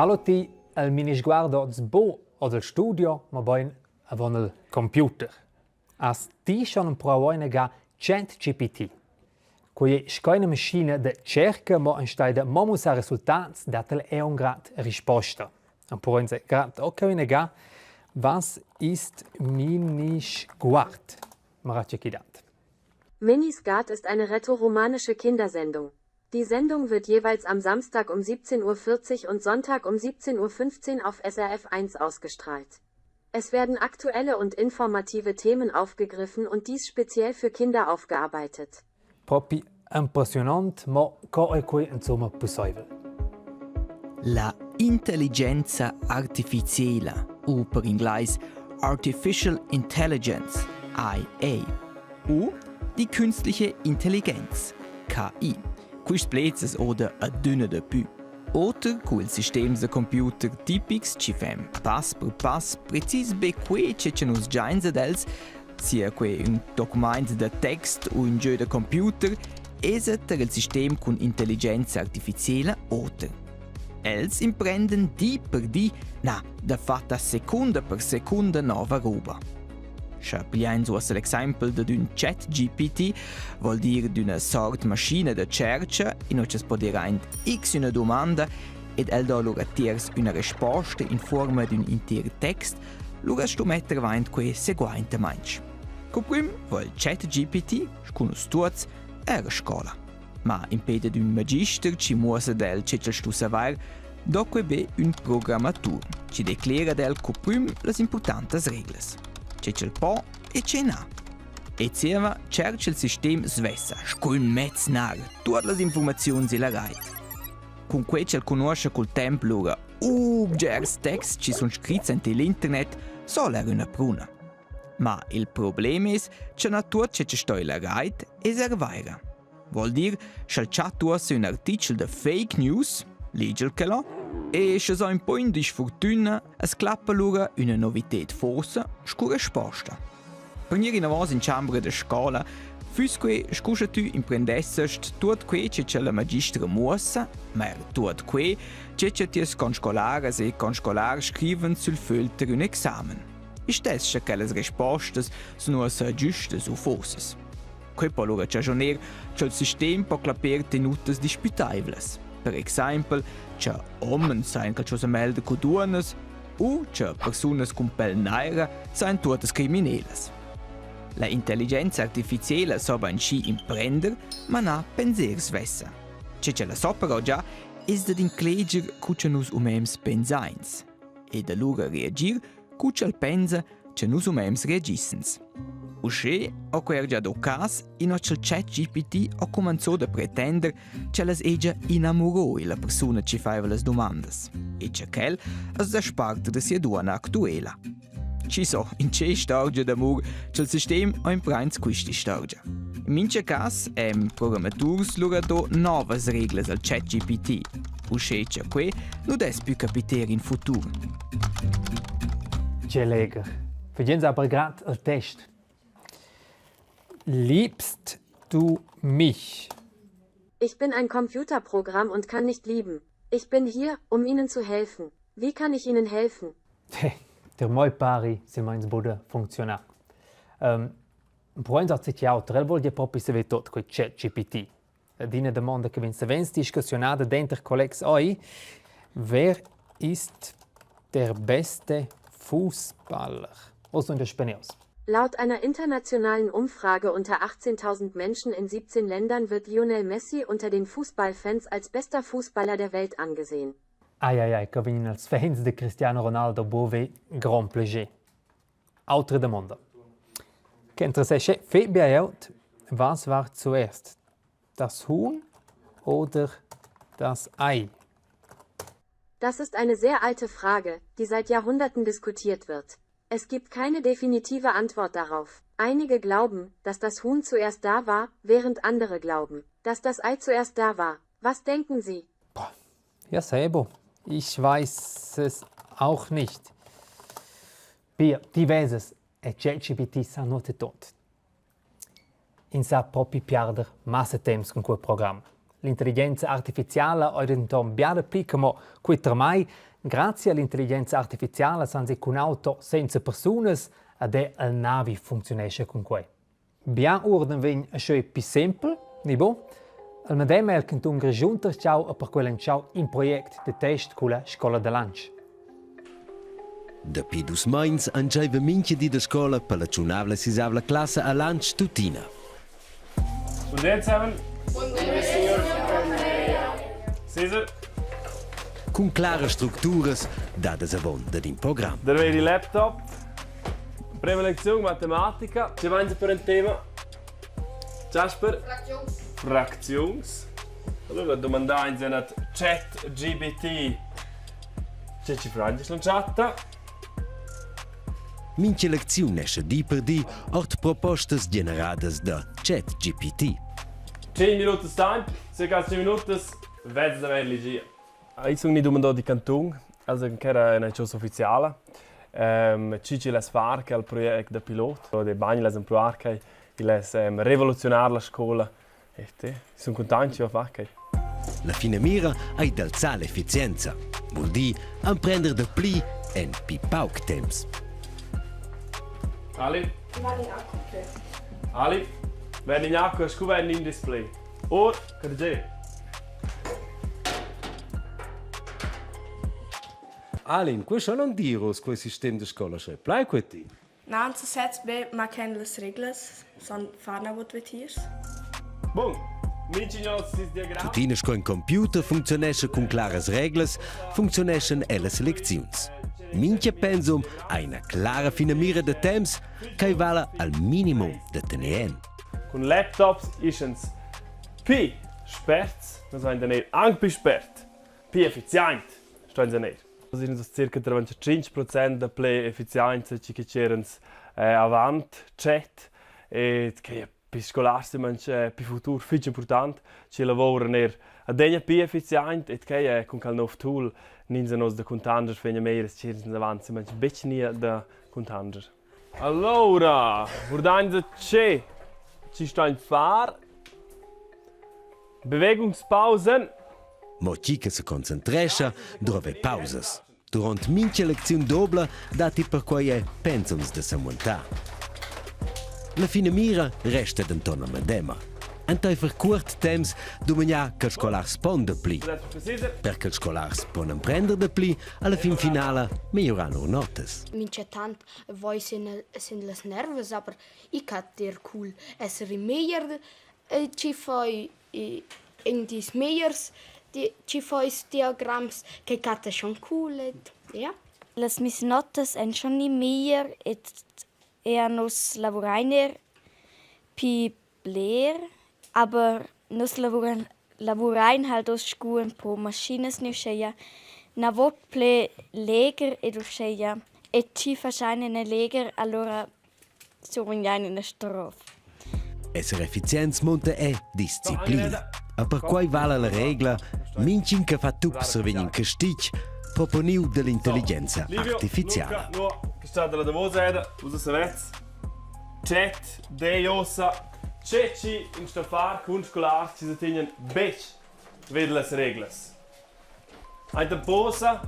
Hallo ti, el Minisguard oz buc ord il studio, mobein avon il computer. Has ti schon empruau inaga ChatGPT? Quei ei sco ina maschina da tscherca, mo enstagl da mo mussar resultats dat el aunc grad risposta. Empruein grad ok inaga. Was ist Minisguard? Mara tge ch'i dat. Minisguard ist eine rätoromanische Kindersendung. Die Sendung wird jeweils am Samstag um 17.40 Uhr und Sonntag um 17.15 Uhr auf SRF 1 ausgestrahlt. Es werden aktuelle und informative Themen aufgegriffen und dies speziell für Kinder aufgearbeitet. Propi impressiunont, mo co è quei insomma pusseivel? La intelligenza artificiela u per inglais Artificial Intelligence, IA, u die künstliche Intelligenz, KI. Quists pleds es oda adüna dapü. Oter cu ils sistems da computer tipics chi fan pass per pass precis be que che cha nus giains ad els, sia que ün documaint da text u ün giö da computer, esa tar il sistem cun intelligenza artificiela oter. Els imprenden di per di, na, dafatta secunda per secunda nova roba. Scha pigliains uossa l'exaimpel dad ün chat GPT, vuol dir d'üna sort maschina da tschercha inua cha's po dir aint x üna dumanda ed el do lura tiers üna resposta in fuorma d'ün inter text, lura sto metter aint que seguaintamaing. Co prüm vo il chat GPT, scu nus tuots, er a scoula. Ma impè dad ün magister chi muossa ad el che ch'el stu savair, do que be ün programmatur chi declera ad el co prüm las importantas reglas, che ch'el po e che na. E zieva tschercha il sistem svessa, sco ün mez nar, tuot las informaziuns illa rait. Cun que ch'el cugnuoscha cul temp lura u bgers texts chi sun scrits aint il internet, so'l eir üna pruna. Ma il problem es cha na tuot che sto illa rait es eir vaira. Vuol dir, scha'l chat uossa ün artichel da fake news, legel quel ho, e sche s'ho ün po in disfurtüna, as clappa lura üna novited forsa scu resposta. Per gnir inavos in chambra da scoula füss que scu scha tü imprendessast tuot que che cha la magistra muossa, ma eir tuot que che cha tias conscolaras e conscolars scrivan sül fögl tar ün examen. Istess scha quellas respostas sun uossa giüstas u fosas. Quei po lura chaschuner cha'l sistem po clapper tenutas dispütaivlas. Per exaimpel cha homens sajan qualchosa melder co duonnas u cha persunas cun pel naira sajan tuottas criminelas. La intelligenza artificiela so bainschi imprender, ma na penser svessa. Che ch'ella so però già es dad incleger cu cha nus umens pensains ed alura reagir cu ch'el pensa che nus umens reagissens. Uschè ho que er già do cas inua cha'l ChatGPT ho cumanzò da pretender ch'el as hegia inamurò illa persuna chi faiva las dumandas e cha quel as dà sparter da sia duonna actuela. Chi so, in che istorgia d'amur cha'l sistem ho imprains quist'istorgia. In mincha cas èn programmaturs lura do novas reglas al ChatGPT, uschè cha que nu dess pü capiter in futur. Tge legher. Fagens aber grad il test. Liebst du mich? Ich bin ein Computerprogramm und kann nicht lieben. Ich bin hier, um Ihnen zu helfen. Wie kann ich Ihnen helfen? Der moi pari silmeins buca funcziunar. Um, Proins ha auter, el vul dir propi saver tot quei ChatGPT. Ed ina damonda che vegn savens discussionada denter collegs ei: Wer ist der beste Fußballer? Oz sun jeu spanius. Laut einer internationalen Umfrage unter 18.000 Menschen in 17 Ländern wird Lionel Messi unter den Fußballfans als bester Fußballer der Welt angesehen. Ai ai ai, che vegnan els fans de Cristiano Ronaldo buca grond plascher. Autra damonda. Che interessescha fetg bia glieud, was war zuerst? Das Huhn oder das Ei? Das ist eine sehr alte Frage, die seit Jahrhunderten diskutiert wird. Es gibt keine definitive Antwort darauf. Einige glauben, dass das Huhn zuerst da war, während andere glauben, dass das Ei zuerst da war. Was denken Sie? Boah, ja sebo, ich weiß es auch nicht. Pia, ti vesas, e ChatGPT sa nuot tot. Ins sa propi piarder massa temps cun quei program. L'intelligenza artificiala ei denton bia dapli che mo quei termai. Grazie all'intelligenza artificiala san si cun auto senza persunas ed er il navi funcziunescha cun quei. Bien uorden vegn ascheu pli sempel, ni buc? El medem ei il cantun Grischun tertgau e perquei lantschau in project da test culla scola da Lantsch. Dapi dus meins entscheiva mintga di da scola per la tschunavla e sisavla classa a Lantsch tuttina. Buondì zusammen. Caesar. Cun claras structuras dadas avon dad in program. Da avere il laptop. Prima lezione matematica. Ci avanza per il tema. Jasper? Fracziuns. Fracziuns. Allora domandai a chat GBT Tge ci franges l'entschatta? Mincha lecziun nescha di per di ord propostas generadas da ChatGPT. 10 minutas temp, circa 10 minutas, vez da ver legia. Io sun gnü dumandò di cantun, also ch'era üna chosa ufficiala. Chi chi less far quel project da pilot, o bagn less empruar quai, i less revoluziunar la scoula. E te, sun cuntaint chi va far quai. La finamira ei d'alzar l'efficienza, vul dir emprender dapli en pli pauc temps. Ali? Ali? Vegn in acqua, scu vegn in display? Or, che tge? Alin, questo non diros quel sistem de scola, sche plai quei ti? Na, en sesez be ma kennen las reglas, san far nagut vetiers. Bun, mintgin sis diagram. Tuttina sco in computer funcziunescha cun claras reglas, funcziuneschan ellas lecziuns. Mincha pensum ha ina clara finamira da temps che vala al minimum da tener en. Cun laptops ischans pi sperts, nus vain da neir anc pli spert, pi effiziaint stuains neir. Nus sind circa 35% da ple effizienza che c'erans avant chat e che per scolars manch per futur fich important chi lavouran eir adegna pli effiziaint e che è cun quel nov tool nins a nos da cuntanger vegna meglier as avant manch betg nia da cuntanger. Allora, vurdainsa che chi stain far? Bewegungspausen. Mo chi che seconcentrescha drova pausas. Durant mintga lecziun dobla datti perquai er pensums da semuentar. La finamira resta denton la medema. Entaifer cuort temps dumagnar che scolars pon dapli. Per che scolars pon emprender dapli, alla fin finala migliuran lur notas. Minchatant voi sin, sin las nervas, aber ich hat dir cool esser im meglier Chi fai in dis megliers chi fa ils diagrams che catta schon cool ed ja. Las mias notas èn schon ni meglier ed eir nus lavurain eir pi bler, aber nus lavuran lavurain halt uss scu ün po maschinas ni uscheia. Na vot ple leger ed uscheia e chi faschain ina leger, alura survegnan ina strofa. Esser efficients munta è disciplina. E perquai vala la regla, mintgin che fa tup survegn in castig proponiu dall'intelligenza artificiala. Luca, che sta dalla davosa eda, usa savez. Chat dei ossa che chi in sta far cun scolars chi se tegnan betg ved las reglas. Ainten posa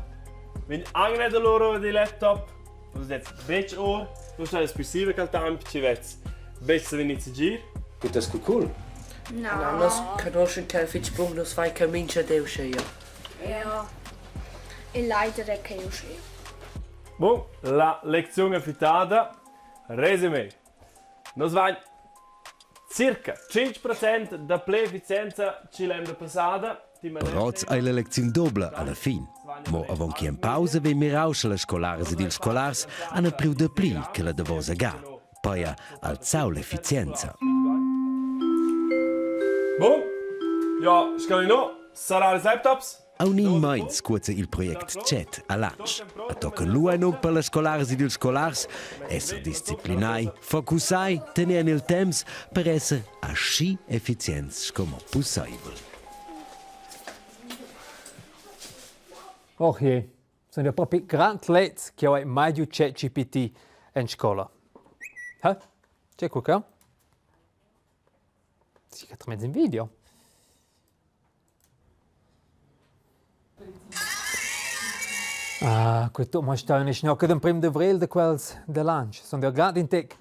vegn anc da lura il laptop, nus dets betg or, nus stai pussibel ch'al temp chi vez betg sa vegnir segir. Tut es cool. No. Na, nus conoschen quel fitg bun, nus fai che mincha di uscheia. Ja. E leider è che uscheia. Bun, la lecziun è fittada. Resumé. Nus vain circa 5% da ple efficienza chi l'emna passada. Per oz ei la lecziun dobla alla fin. Mo avon che en pausa vegn mirau sche las scolaras ed ils scolars han priu dapli che la davosa ga. Pia alzau l'efficienza. Bun, ja, scalino, sarà ils laptops? Aunc in meins cuoza il project Chat a Lantsch. A tochen lu ein num per las scolaras ed ils scolars esser disciplinai, focussai, tener en il temps per esser aschi efficients sco mo pusseivel. Och je, sun ja propi grand leds che ho mai giu ChatGPT en scola. Hä? C'è qualcosa? Sì, che mezzo in video. Ah, quei tut mo stau ina schnocca d'emprim d'avrel da quels da Lantsch. Sun jeu grad in tec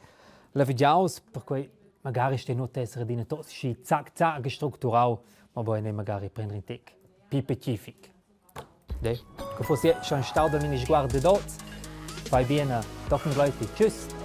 lavigiaus, perquei magari stei nuot esser adina tots schi zac zac e structurau, mobein ei magari prender in tec pli pacific. Dei, che fossi schon stau da mini sguard dad oz. Fai bien, tochen gleiti. Tschüss!